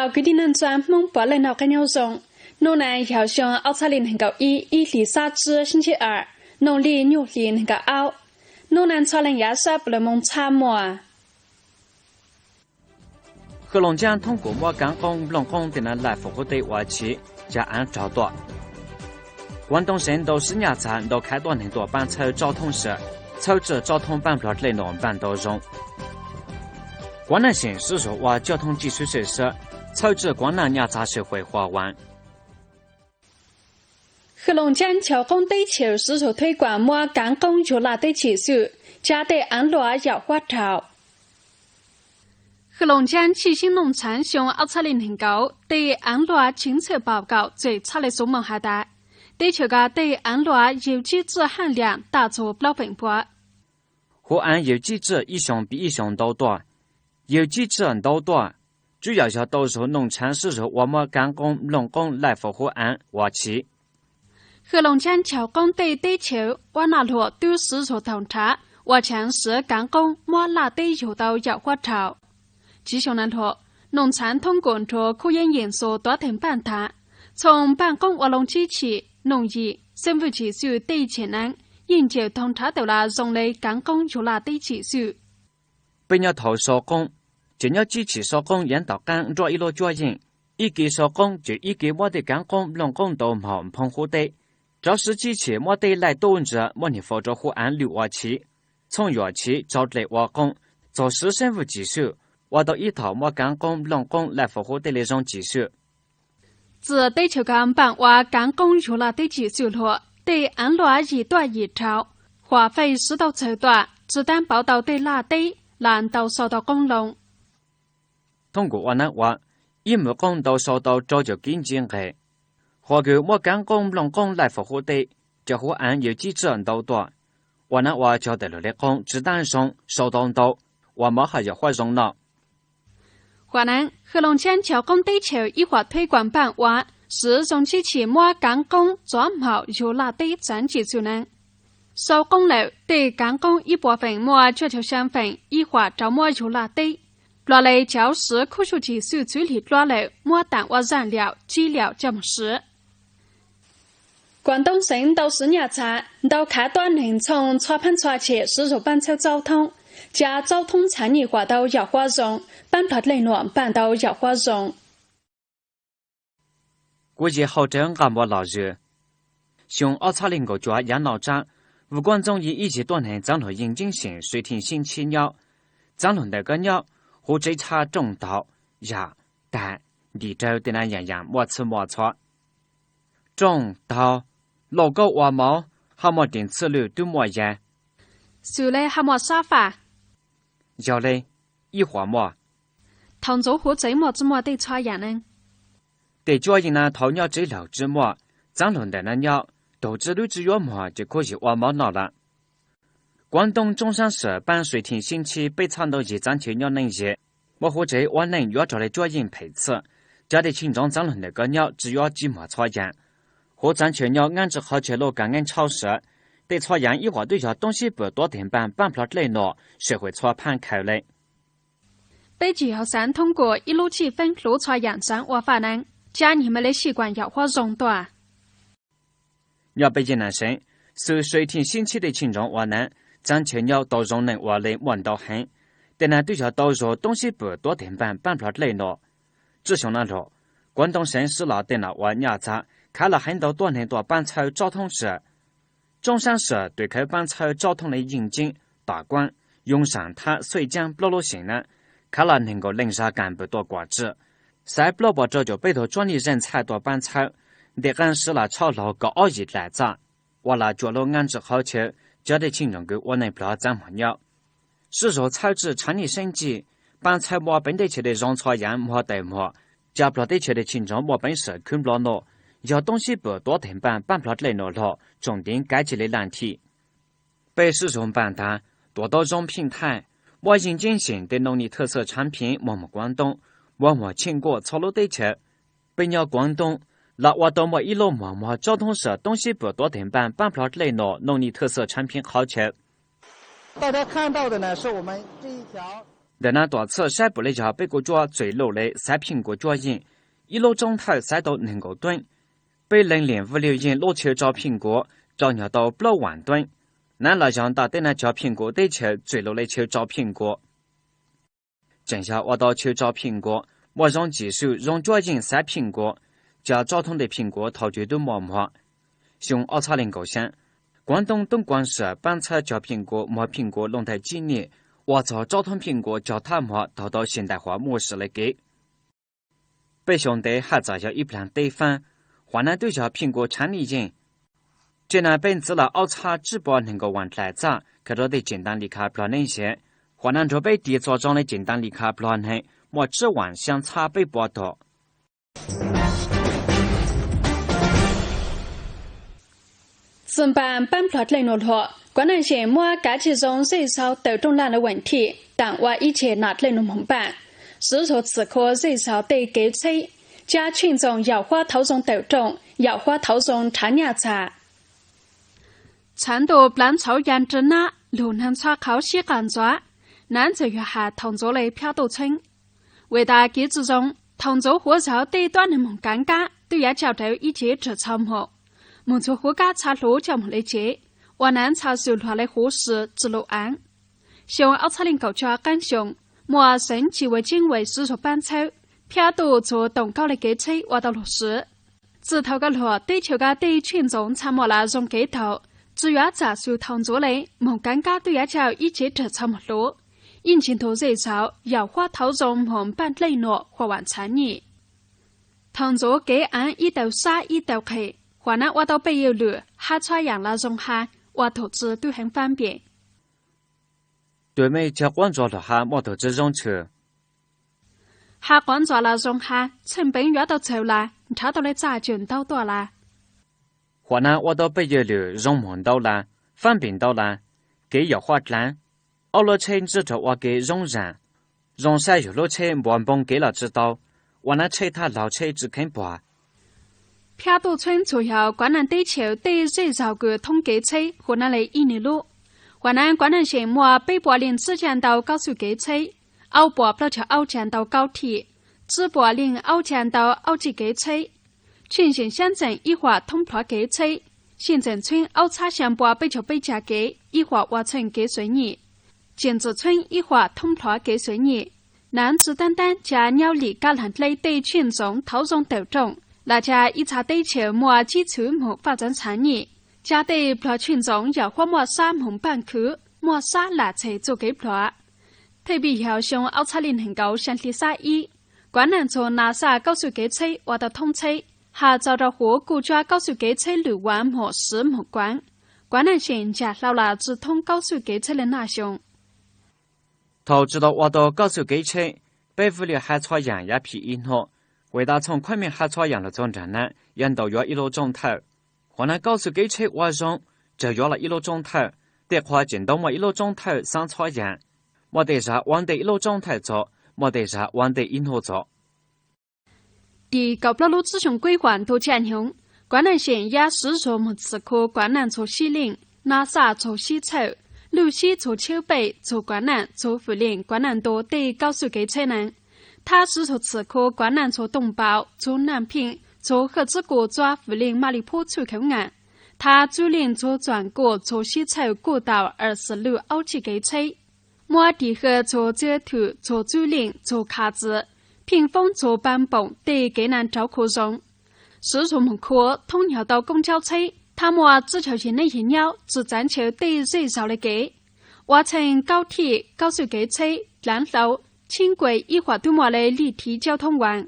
Au kwv tij neej tsa Hmoob puav leej noj qab nyob zoo. Nub na yog xyoo ob txhab li nees nkaum ib, ib hlis xab tsib sib ntsib ar, noog li nyuj hli nees nkaum aub. Nub na txhua leej yav sab puas lug moog txhab muaj. Hwj Looj Cab thoob kuas muab kaav qoob nplooj qoob tej naj laj fum huv teb ua chiv, ca aav raug tuaj. Kuav Ntoo Seev ntau sib nyaj txag ntau khav tuab neeg tuaj paab txhawb tsob thoob sab, txhawb tsi tsob thoob paab nplog dlej nuam npaaj ntau zoo. Kuav Neej Seem sib zug ua coj thoob cij sib sib sab, txhawb tsi kuav naj nyaj txag sib fem huam waav. Hwj Looj Cab chaw qoob teb chaws sib zug thuv kuam muab kaav qoob yug laj teb cim xwm, ca tej aav luaj yam huab rau. Hwj Looj Cab tshij sib noog txhaav xyoo ob txhab li nees nkaum tej aav luaj cib txhaj paum kaum txim txhaj le xuv moos has tas, teb chaws ko tej aav luaj yug cib txhaj haj liam tam txug plaub feem pua. Huv aav yug cib txhaj ib xyoo pib ib xyoo ntau tuaj, yug cib txhaj ntau tuaj, tsuv yam yog tau zug noog txhaav sib zug ua muab kaav qoob nplooj qoob laj fum huv aav ua chiv. Hwj Looj Cab chaw qoob tej teb chaws ua naj luam tub sib zug taug nrhav ua txhaav siv kaav qoob muab laj teb yug tau yam huab rau. Tsiv xyoo naj luam, noog txhaav thoob kuas nrua khuj yeeb yeem xus tuav teeg npaaj tag, txhooj npaaj qoob ua loo cib chim, noog yim, xeeb fwj cim xwm tej ceg naav yeej cawm taug nrhav tawm laj zoo le kaav qoob yug laj teb cim xwm. Peb nyob thaus sau qoob, ces nyob cib chim sau qoob yaav tom qaab nruab ib lub cuab yeej. Ib ke sau qoob ces ib ke muab tej kaav qoob nplooj qoob ntau mom nphoo huv teb, rov siv cib chim muab tej laj tub ntsia muab nwg faus rua huv aav lwj ua chiv, txhooj yuam chiv tsau dlej ua qoob, txaug siv xeeb fwj cim xwm, ua tau ib thaum muab kaav qoob nplooj qoob laj fum huv teb le zoo cim xwm. Txij teb chaws ko npaaj ua kaav qoob yug laj teb cim xwm luam tej aav luaj yim tuaj yim rau, huam fej siv tau txhawg tuaj, tsi taab pauv tau tej laj teb, laj ntau sau tau qoob loo. Thoob kuas ua naav ua, ib mws qoob ntau sau tau rau caum kiv nci nqeg. Huam kws muab kaav qoob nplooj qoob laj fum huv teb, cov huv aav yug cib txhaj ntau tuaj. Ua naav ua cov tawm lug le qoob tsi taab zoo sau tau ntau, ua mov haj yam huab zoo noj. Huam naav, Hwj Looj Cab chaw qoob teb chaws ib huam thuv kuam npaaj ua, siv zoo cib chim muab kaav qoob txuav hmaum yug laj teb txaav cim xwm naav. Sau qoob lawm tej kaav qoob ib puas feem muaj cuaj caug xyaa feem ib huam rau muab yug laj teb. Plhov le cov siv khuj xyuj cim xwm txwv hli dluab lawm muab taam ua zaaj liaum cib liaum coj moog siv. Kuam Ntoo Seev ntau siv nyaj txag ntau khav tuab neeg txhooj txhua phaab txhua ceg siv zug paab txhawb tsob thoob, ca tsob thoob txhaav nyij huam tau yam huab zoo, paab nplog dlej nuam npaaj ntau yam huab zoo. Kuv yog Hauv Rawv Nqaj Npua Los Zwm. Xyoo ob txhab li nkaum cuaj yav noj tsaab, Vwm Kuab Ntxooj yim ib yig tuab neeg txaav lug yeej ceeb seem sui theem sib ntsib nyob. Txaav lug ntawm koj nyob, huv tsev tshab rooj taug, yam, tag, ntim rawv tej naj yaam yaam muaj txhwb muaj txhua. Rooj taug, lauj kaub ua mov, haj muaj teem txhwj lwj tub muaj yag. Xws le haj muaj sab faj. Yog le, ib huam muaj. Thaus ntxuv huv tsev muaj tsi muaj tej txhua yaam nev? Tej cuab yeej naj thaus nyob tsev laug tsi muaj, txaav lug ntawm naj nyob, tug tsi dub tsi yuav muag ces kuj yog ua mov noj lawm. Kuav Ntoo Tsoob Saab Sawm paab sui theem sib ntsib peb txhab ntau yig txaav chaw nyob neej ze, muaj huv tsev ua neej yuav raug le cuab yeej phem txhij, cov dej cheej ntsoov txaav lug ntawm koj nyob tsi yuav tsib muag txhua yaam. Huv txaav chaw nyob ngaab tsi qhov chaw luj kaam ngeeb tshauj sawv, tej txhua yaam ib huam twb yog toob sib pwm tuav teeg npaaj paab plhov dlej nuam sawv huam txhua phaab khaws le. Peb tsi yog xaav thoob kuas ib lub txij feeb hluv txhua yaam xaav ua faj nev, ca nyig Malaysia kuam yam huab zoo tuaj. Nyob peb yig naj seev, xwm sui theem sib ntsib tej cheej ntsoov ua nev, txaav chaw nyob tau zoo neeg ua le muaj ntau heev. Tej naj twb yog tau zug toob sib pwm tuav teeg npaaj paab plhov dlej nuam. Tsi xyoo naj lug, Kuav Ntoo Seev sib los tej nam ua nyaj txag khav lug heev ntau tuab neeg tuaj paab txhawb tsob thoob sab. Tsoob Saab Sawm tws khawv paab txhawb tsob thoob le yeej ceeb, tom kuaab, yoo saam thab xuj caab plaub lub xyeem nab, khav lug neeg nkaum leej zag kaam pwm tuaj kuam tsi, xaiv plaub puas rau caum peb tug tsob nij zeej txhaj tuaj paab txhawb, ntes qaab sib los tshaj laug kaum ob yim dlaim txaj, ua lug cuaj lub ngaab tsi qhov chaw, cov dej cheej ntsoov kws ua neej plhov txaav muag nyob. Sib zug txhawb tsi tshaav nij seeb cim, paab txhawb muab peb teb chaws dej zoo txhua yaam muag tawm muag, ca plhov teb chaws dej cheej ntsoov muaj peev xwm khwv nplo nuj, yog toob sib pwm tuav teeg npaaj paab plhov dlej nuam lug tsoom ntev kav ci le laj thim. Peb sib zug npaaj taag, tuam tau zoo pheej thaij, muaj yeej ceeb seem tej noo nij thwj xwm tshaav pheev muag muag Kuav Ntoo, muag muag Cheej Kuaj txhua lub teb chaws. Peb nyob Kuav Ntoo, los ua tau muaj ib lub muag muag tsob thoob sab toob sib pwm tuav teeg npaaj paab plhov dlej nuam noo nij thwj xwm tshaav pheev qhov chaw. 大家看到的呢，是我们这一条 Ntawm no tuam txhij saib puav leej yog peb kuv cuab txuj lus le xav phij nkuas cuab yeej, ib lub rooj thawj xaiv tau nees nkaum tueeb. Peb leej liam vwj liu yeej lub chaw tso phij nkuas rau nyog tau plaub vam tueeb. Nav los yog nta teb nav cov phij nkuas teb chaws txuj lus le chaw tso phij nkuas. Tseem yog ua tau chaw tso phij nkuas, muaj zoo tsis su zoo cuab yeej xav phij nkuas, cov tsob thoob ntej phij nkuas thaum twg tub muaj muag. Xyoo ob txhab leej nkaum xyaa, kuav ntoob tub kuav sam paab txhawb cov phij nkuas muag phij nkuas lub ntawm tsib niaj, ua txog tsob thoob phij nkuas cog thab muag taug tau xyem ntais huam muaj sim le kev. Peb xyoo ntev haj txawm yog ib plag teb faab, huam nav twb yog phij nkuas tshaav nij yeej. Tsev nav peb ntxiv los ob txhab tsib puas neeg nkaum vam dlaim txaj khaws rua tej ceem ntang li kha pluag neeb ze, huam nav nrug peb ris txuas zoo le ceem ntang li kha pluag neeg muaj tsib vam xyaa txhab peb puas tom. Txwj npaaj paab pluag dlej nuav luag, kuav nam xeem muab kav tsij zoo zej zog tawm rooj laj lawv vam thij taam ua ib ceg nam dlej nuav moog npaaj. Swv zug txhim khuv zej zog tej kev tsheb, ca tshwj txoos yam huab thauv zoo tawm rooj, yam huab thauv zoo rhaav nyaj txag. Txhaav ntuj plaav ntxhauv ya nra nab, lug naag txhua qhauv sib qas ntxuav, nav txawm yog has thaus ntxuav le phab tuj txheeb. Vim tas kev tsi zoo, thaus ntxuav huv zog tej tuab neeg moog kaav nkaab twb yuav coj rau ib cev rawg txha moog, moog txug huv kab txha hluv coj moog le tsev, ua nav txha xwm luag le huv si tsi lug aav. Xyoo ob txhab leej kaum cuaj qaab xyoo, muaj xeev Chi Vaj Ceeb Vais swv zug paab txhawb, phab tuj txug toom kaub le kev tsheb ua tau lug swv. Txwj thaus koj luag teb chaws koj tej tshwj ntxoov txha muaj lug zoo kev thaum, tsi yuav txam xwm thaus ntxuav le, moog kaav nkaab twb yuav coj ib cev rawg txha moog hluv, ib ntsis ntug zej zog yam huab thauv zoo moog npaaj dlej nuav huam vam txhaav nyij. Thaus ntxuav kev aav ib tau sab ib tau qhe, huam nav ua tau pej yawg lwm hab txhua yaam lug zoo hab, ua tug tsi tub heev faab npeem. Tug mej cog quav ntsuag lug hab muaj tug tsi zoo tshwm. Hab quav ntsuag lug zoo hab, txheej npeev yuav tau txhaws lawm, nrhav tau le txaj cawm ntau tuaj lawm. Huam nav ua tau pej yawg lwm zoo moog ntau lawm, faab npeem ntau lawm, kev yam huab dlaav. Ob lub tsheb ntsib rua ua ke zoo zaam, zoo saib yug lub tsheb npuav npoo kev lug tsi tau, ua nav tsheb thab laug tsheb tsi kheev puag. Phab tuj txheeb txhua yog kuav nam teb chaws tej zej zog kws thoob kev tsheb huv nav le ib nws lub. Huam nav kuav nam xeem muaj peb puas leej tsib caag ntau kaub xuj kev tsheb, aub puas plaub caug aub caag ntau kaub thij, tsib puas leej aub caag ntau aub txij kev tsheb. Tshwj xeem sab ntxeem ib huam thoob plhuav kev tsheb, xij ntxeem txheeb aub txhab xyaa puas peb caug peb caag kev ib huam ua txheej kev xuv nyij, ceem txwm txheeb ib huam thoob plhuav kev xuv nyij. Nav tsi taab taab ca nyaub lim kab laag dleb tej tshwj ntxoov thauv zoo tawm rooj, lam ca ib txha teb chaws muaj tsib txhwv moog faaj txaav txhaav nyij, ca tej pluag tshwj ntxoov yam huab muaj sab moog npaaj khwv, muaj sab lam txhais txuj kev pluag. Thawj pij yog xyoo aub txhab leej neeg nkaum xyaa hli xab ib, kuav nam txug NASA kaub xuj kev tsheb ua tau thoob tsheb, has txaus rua huv kuj cuab kaub xuj kev tsheb lwm vaam moog swv moog kuaav. Kuav nam xeem ncaam hlau lug tsi thoob kaub xuj kev tsheb le naj xyoo. Thaus tsi tau ua tau kaub xuj kev tsheb, peb vwj liam hab txhua yaam yuav phim ib hnub, vim tas txhooj khaub meej hab txhua yaam lug txug nraag nav yuav ntaus yuav ib lub rooj thawj. Huam nav kaub xuj kev tsheb ua zoo, tsawg yuav lug ib lub rooj thawj, tej qhua tseem ntau muaj ib lub rooj thawj xaav txhua yaam. Muaj tej zag ua ntej ib lub rooj thawj txug, muaj tej zag ua ntej ib hnub txug. Tim kaum plaub lub tsib xyoo kuib huam ntuj caaj nyoog, kuav nam xeem yaj swv zug moog txhim khuv kuav nam txug sib leej, NASA txug sib txhawj, luj sib txug tsheb pej txug kuav nam txug fwm leej kuav nam ntu tej kaub xuj kev tsheb neeg. Thab swv zug txhim khuv kuav nam txug tooj paum, txug nam pheej, txug hawj tsib kuj txua fwm leej maj li phub txhwj kheev ngaam. Thab txuj leej txug txuam kuj txug sib txhawj kuj tau ar xwm lwj aub txij kev tsheb. Muab ris hawj txug txiab thwm txug txuj leej txug kha txwv, pheej foob txug paab poom tej kev nam rauv khuv zoo. Swv zug moog khuv thoob nyog tau koob tsaub tsheb, thab muaj tsib caug yim neej yim nyaub tsi txaav ntshaw tej zej zog le kev. Ua txheej kaub thij, kaub xuj kev tsheb, dlaav hlau, tsheeb kuas ib huam tub muaj le lij thiv cauv thoob vaam.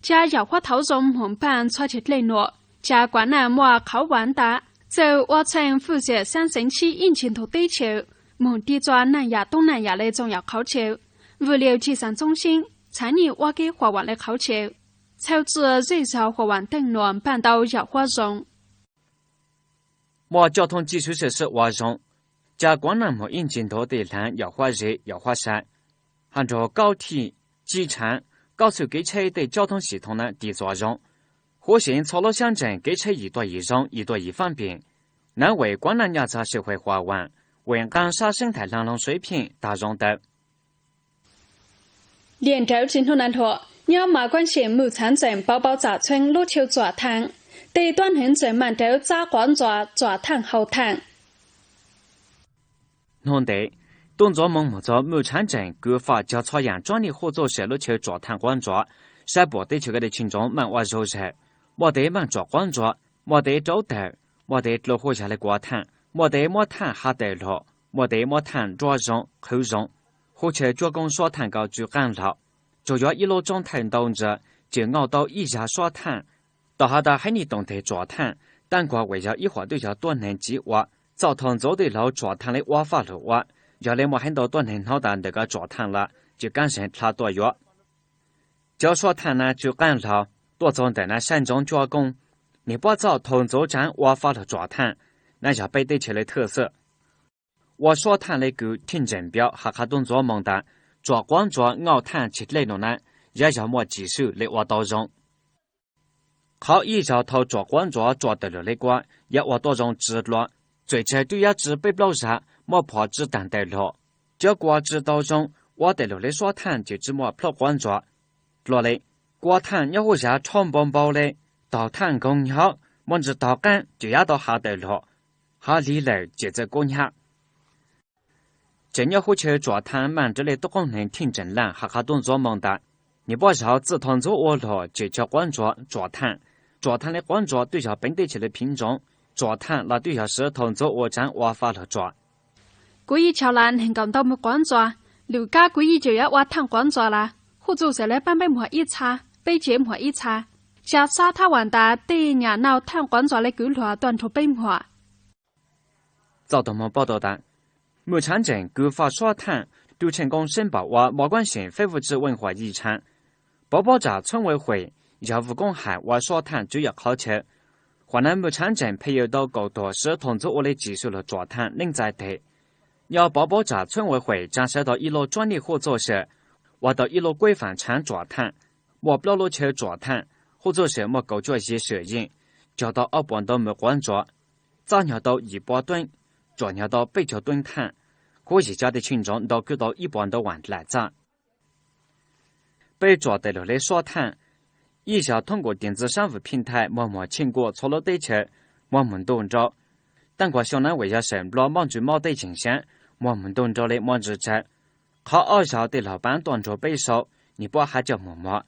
Ca yam huab thauv zoo moog npaaj txhua ceg dlej nuam, ca kuav nam muaj qhauv vaam ntav, txawj ua txheej fwj xam xaab xeev sib ib ntsis ntug teb chaws, moog tig txua naaj yam toob naaj yam le txoom yam qhauv chaw, vwm liu tsi xaav txoob seeb, txhaav nyij ua kev huam vaam le qhauv chaw. Txhawj txwj zej zog huam vaam teej nuam npaaj ntau yam huab zoo. Muaj coj thoob tsib sub sij sib ua zoo, ca kuav nam moog ib ntsis ntug tej dlaav yam huab ze yam huab sa, hab nrug kaub thij, tsib tshaav, kaub xuj kev tsheb tej coj thoob sim thoob nam ris txua zoo. Huv xeev txhua lub xyaab ntseeg kev tsheb yim tuaj yim zoo yim tuaj yim faab npeem. Nav vim kuav nam nyaj txag sij huam huam vaam, vim nqaa sab seeb thaim laag loog suav pheej taag zoo tawm. Liam nrawv tsis hnub na lhuam, nyob Mas Kuab Xeem Mws Txhaav Ntseem Pov Pov Tsam Txheeb lub chaw tsuam thaaj, tej tuab neeg ntseem maam nrawv txab quav ntsuav tsuam thaaj hau thaaj. Hnub ntev, tub ntxuav moo moog txug Mws Tshaav Ntseem kws faj cov txhua yaam tsob nij huj txuj sam lub chaw tsuam thaaj quav ntsuav, sab puam teb chaws kws dej tshee ntsoov maaj ua zaug zag, muaj tes maaj tsuam quav ntsuav, muaj tes rauv tawm, muaj tes dlua huv zag le kuav thaaj, muaj tes muab thaaj has tawm lug, muaj tes muab thaaj nruab zoo qhwv zoo. Huv chaw cuab koob suab thaaj kws tsw qaab lug, tsuas yuav ib lub tsob thawj ntau ntsa, tseem nkaum tau ib zag suab thaaj. Tom has tas haiv nij toom teg tsuam thaaj, taab kuas ua yog ib huam twb yog tuab neeg tsiv ua, txawj thaug ntxuav tej laug tsuam thaaj le ua faj lug ua. Yog le muaj haiv ntau tuab neeg hnov tas ntawm kws tsuam thaaj lawm, tseem kaab zeeg dlha tuaj yuav. Cov suab thaaj na tsw qaab lug, tuaj txug ntawm na sab ntsoov cuab koob, nwg puab txawj thaug ntxuav tsaav ua faj lug tsuam thaaj. Na yog peb teb chaws le thwj xwb. Ua suab thaaj le kws Thij Ntseem Npiav has qha tub ntxuav moo tas, tsuam quav ntsuav nkaum thaaj tsis dlej num na, yuav yog muaj tsis swm le ua tau zoo. Qhov ib zag thaug tsuam quav ntsuav tsuam tawm lug le kuav yuav ua tuab zoo tsi dlua, txawm tsawg twb yuav tsi peb plaub zag, muab phom tsi taag tawm lug. Cov kuav tsi tau zoo, ua tawm lug le suab thaaj ces tsi muaj plhaub quav ntsuav. Dlua le, kuav thaaj nyob huv zag rhaub npau npau le, taug thaaj nkoog nyhov, muaj ntsis taug qaab ces yuav tau has tawm lug, has lig lawm ces txawm kub nyhab. Tseem nyob huv chaw tsuam thaaj maam nrawv le tub qoob neeg Thij Ntseem Laaj has qha tub ntxuav moo tas, nwg puab zag txawj thaug ntxuav ua lug tseem cov quav ntsuav tsuam thaaj. Tsuam thaaj le quav ntsuav twb yog peev teb chaws le phiv ntsoov, tsuam thaaj los twb yog siv thaug ntxuav ua tsaav ua faj lug tsuam. Kuv yeej tshau lawm neeg nkaum ntau mug quav ntsuav, lwm kab kuv yeej tseem yuav ua thaaj quav ntsuav lawm. Huj txuj sam le paab peb muag ib txha, peb tsev muag ib txha. Zag xab thab vaam tas tej nyam nau thaaj quav ntsuav le kws lug tuaj nrug peb muag. Txawj tau moog paub tau tas, Mws Tshaav Ntseem kws faj suab thaaj, Tub Tsheej Koob Seeb Npaum ua Mos Kuab Xeem Facebook tswv weej huam yij tshaav, Pov Pov Tsam Txheeb Weej Huam yog vwm koob ham ua suab thaaj tswv yim qhov chaw. Huam na Mws Tshaav Ntseem pheej yog tau kaum tuam siv thaug ntxuav ua le tsis swm lug tsuam thaaj neeb txais teg. Nyob Pov Pov Tsam Txheeb Weej Huam tsaa sawv tau ib lub tsob nij huj txuj sam, ua tau ib lub kuaj faam tshaav tsuam thaaj, muaj plaub lub chaw tsuam thaaj, huj txuj sam muaj kaum cuaj yig swm yeej, cog tau ob puas ntau mug quav ntsuav, txab nyog tau yim puas tueb, tsuam nyog tau peb caug tueb thaaj, kuj yim cov dej tshee ntsoov ntau kws tau ib puas ntau vaam dlaim txaj. Peb tsuam tawm lug le suab thaaj, ib zag thoob nkaus tias ntxiv saab vwm phij nthaij muag muag tsheej kuaj txhua lub teb chaws, muag mus ntuj nrau. Taab kuas xyoo na ua yog sawm Nplog mob ntsws mob teb zeeg sab, muag mus ntuj nrau le muaj ntsis tsawg. Qhov ob zag tej laug paab tuaj nrug peb sau, nwg puab has coj mus muag.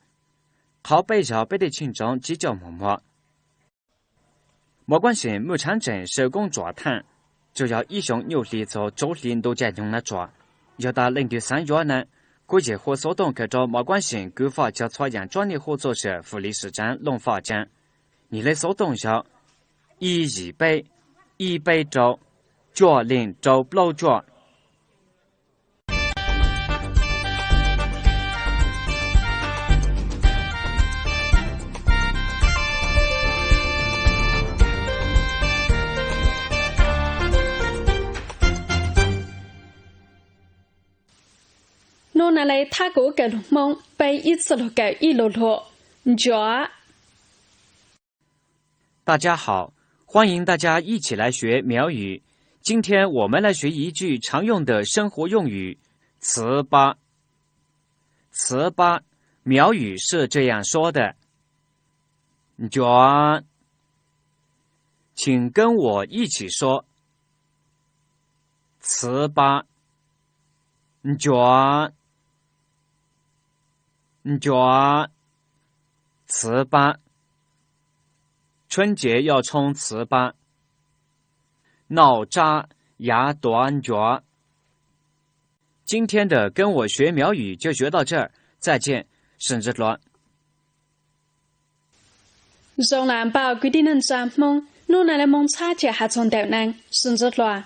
Qhov peb zag peb dej tshee ntsoov tsiv coj mus muag. Mos Kuab Xeem Mws Tshaav Ntseem sawv koob tsuam thaaj, tsuas yog ib xyoo nyuj hli txug tsaus hli ntu caij nyoog na tsuam. Yog tas leej twg xaav yuav na, kuj yeej hu xov tooj kawm rau Mos Kuab Xeem kws faj cov txhua yaam tsob nij huj txuj sam fwm lis swm tsaav looj faj caa. Nwg le xov tooj yog ib yim peb, ib peb rau, cuaj leej rau plaub cuaj. Nub na le thab kuv kawm lug Hmoob, peb ib txwj lug kawm ib lu lug. Ntsuav. 大家好，欢迎大家一起来学苗语。今天我们来学一句常用的生活用语——糍粑。糍粑，苗语是这样说的：Ntsuav. 请跟我一起说：糍粑。Ntsuav. Ntsuav. 糍粑。春节要充糍粑。闹渣牙短脚。今天的跟我学苗语就学到这儿，再见，沈志龙。Zoo lam npawg kwv tij neej tsa Hmoob, nub na le moog txhab ca has txug ntawm na, sib ntsib dlua.